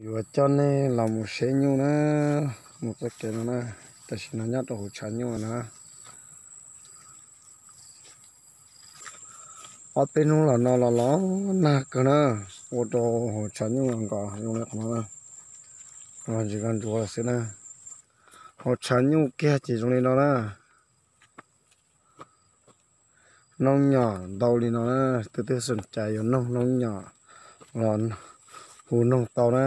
Yuav coj nej los mus saib nyuj na, mus txoj kev no na, tam sim no nyob rau hauv tshav nyuj na. Ob peb hnub los no los los nag kawg na, ua rau hauv tshav nyuj los nkaus zoo li qhov no na, los ntsis los ntsuav xwb na. Hauv tshav nyuj kiag ces zoo li no na. Noob nyom ntau li no na, tus twg xom cai yuav noog noob nyom los hu noog tau na.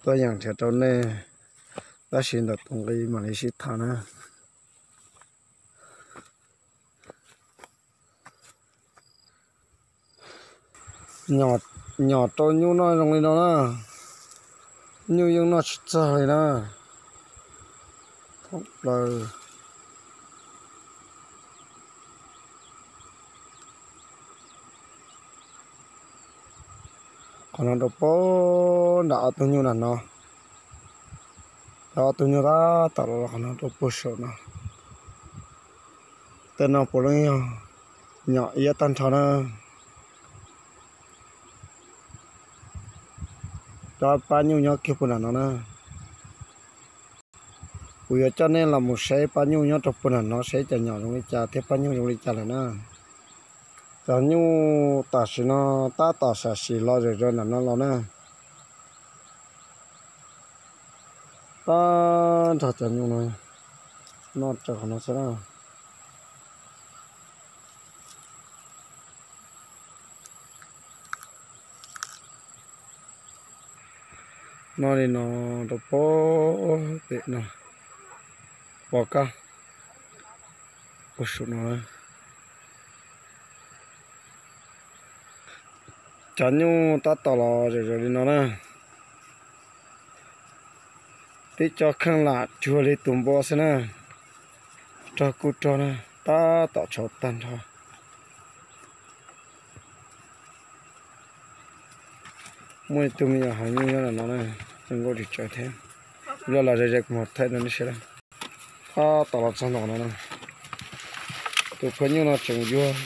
Tuaj yeem nrhiav rau nej, tab sis ntawm tus nqi mam li sib tham na. Nyom rau nyuj noj zoo li no na, nyuj yeej noj tsis txog li na. Thoob plaws qhov no rau puag nram ob tug nyuj nram no, ob tug nyuj tab tom los qhov no rau puag saum no. Tej no puav leej yog nyom iab tag nrho na. Cov pab nyuj nyob kiag puag nram no na. Kuv yuav coj nej los mus saib pab nyuj nyob rau puag nram no, saib cov nyom zoo li cas thiab pab nyuj zoo li cas lawm na. Cov nyuj tam sim no tab tom sam sim los zom zaws nram no los na. Tag nrho cov nyuj no noj raws qhov no xwb na. Noj li no rau puag pem no, pom kab puag saum no. Cov nyuj tab tom los zom zaws li no na. Tib co kheej lam cuag li tus npua xwb na. Rog kuj rog na, tab tom tshauv tag nrho. Muaj ib tug me nyuam heev nyuj nyob ntawm no na, zoo nkauj tsis tsawg thiab. Kuv los los ze ze kuv mam thaij rau nej saib lawm. Tab tom los txog nram no na. Tus phua nyuj no tseem yuag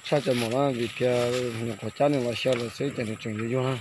tshaj cov mom na, vim tias nyuam qhuav cab nws los xyaw lawm xwb ces nws tseem yuag yuag na.